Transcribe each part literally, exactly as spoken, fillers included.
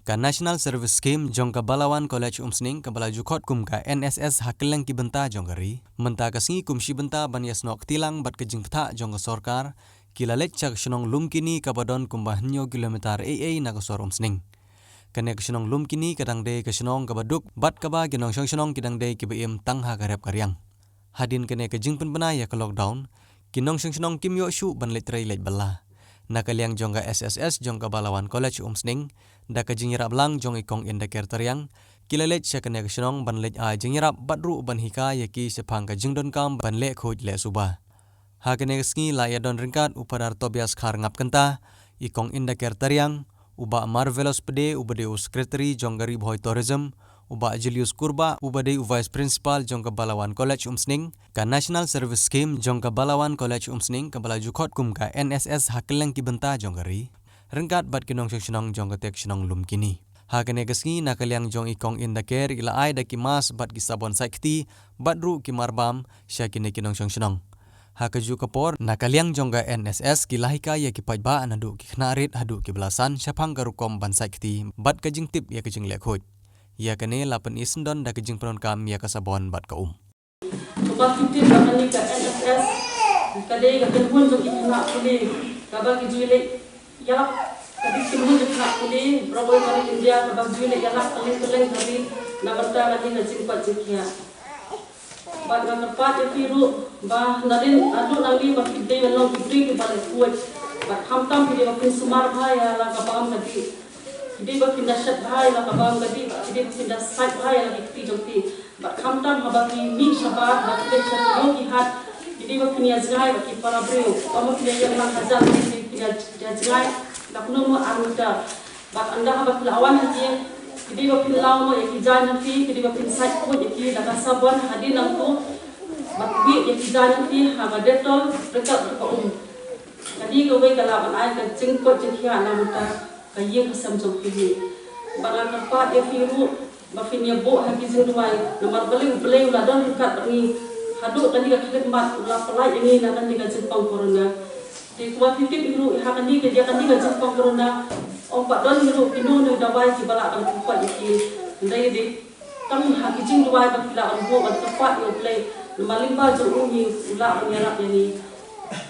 Ka National Service Scheme jong ka Balawan College Umsning, kaba la ju khot kum ka N S S ha kylleng ki bynta jong ka ri, mynta ka sngi kum shi bynta ban ïasnoh kti lang bad ka jingbthah jong ka sorkar, ki la leit sha ka shnong Lumkini kaba don kumba hynñiew kilometer ei ei na ka sor Umsning. Kane ka shnong Lumkini ka dang dei ka shnong kaba duk bad kaba ki nongshong shnong ki dang dei kiba im tang ha ka rep ka riang. Hadien kane ka jingpynbna ïa ka lockdown, ki nongshong shnong kim ïoh shuh ban leit trei leit bylla. Na ka liang jong ka S S S jong ka Balawan College Umsning, da ka jingïarap lang jong i Kong Indaker Tariang, ki la leit sha kane ka shnong ban leit ai jingïarap bad ruh ban hikai ïa ki shaphang ka jingdonkam ban leh khuid leh suba. Ha kane ka sngi la ïadon ryngkat u Phadar Tobias Kharngap Kynta, i Kong Indaker Tariang, u Bah Marvelous Pde uba dei u Secretary jong ka Ri Bhoi Tourism, u Bah Julius Kurbah uba dei u Vice Principal jong ka Balawan College Umsning. Ka National Service Scheme jong ka Balawan College Umsning, kaba la ju khot kum ka N S S ha kylleng ki bynta jong ka ri, ryngkat bad ki nongshong shnong jong kata ka shnong Lumkini. Ha kane ka sngi na ka liang jong i Kong Indaker i la ai da ki mask bad ki sabon sait kti bad ruh ki marbam sha kine ki nongshong shnong. Ha kajuh ka por na ka liang jong ka N S S ki la hikai ïa ki paidbah naduh ki khynnah rit haduh kiba la san shaphang ka rukom ban sait kti bad ka jingtip ïa ka jingleh khuid. Ïa kane la pyni syndon da ka jingpyndonkam ïa ka sabon bad ka um. Kaba ki tip ba kane ka N S S ka dei ka kynhun jong ki khynnah pule kaba ki ju leit ïalap, ka dei ka kynhun jong ki khynnah pule baroh kawei ka ri India kaba ki ju leit ïalap kylleng kylleng ka ri na bynta kane ka jingkoit jingkhiah. Bad nga kyrpad ïa phi ruh ba nadien haduh nangne ba phi dei ban long ki briew kiba leh khuid. Bad khamtam phi dei ba phin sumar bha ïa la ka bam ka dih. Phi dei ba phin da shet bha ïa la ka bam ka dih, bad phi dei ba phin da sait bha ïa la ki kti jong phi. Bad khamtam haba phi mih shabar, ba phi leit sha kino ki hat, phi dei ba phin ïa jngai bad ki para briew. Ym ba phin ïa ïeng lang hajan, phi dei phin ïa jngai da kumno kumno ar meter. Bad ynda haba phi la wan ha ki, phi dei ba phin law noh ïa ki jaiñ jong phi, phi dei ba phin sait khuid ïa ki da ka sabon, hadien nangta ba phi wieh ïa ki jaiñ jong phi ha ka Dettol ryngkat bad ka um. Kane kawei ka lah ban ai ka jingkoit jingkhiah na bynta ka ïing ka sem jong phi. Bad nga kyrpad ïa phi ruh ba phin ïa buh ha ki jingduwai, namar balei U Blei u la don ryngkat bad ngi haduh kane ka khlieh mat, u la pyllait ïa ngi na kane ka jingpang corona. Te kumba phi tip hi ruh, ha kane ka, ïa kane ka jingpang corona, ym pat don hi ruh kino kino dawai kiba lah ban pynkoit ïa ki. Hynrei dei tang ha ki jingduwai ba phi lah ban buh ban kyrpad ïa U Blei, namar lyngba jong u ngi u lah ban ïarap ïa ngi.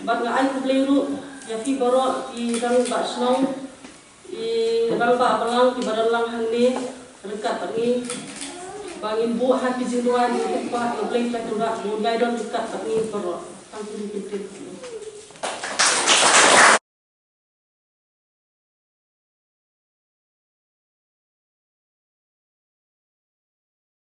Bad nga ai khublei ruh ïa phi baroh ki rangbah shnong, ki rangbah balang kiba don lang hangne ryngkat bad ngi, ba ngin buh ha ki jingduwai, ngin kyrpad ïa U Blei Trai Kynrad ba un ïai don ryngkat bad ngi baroh. Tang kine ki ktien.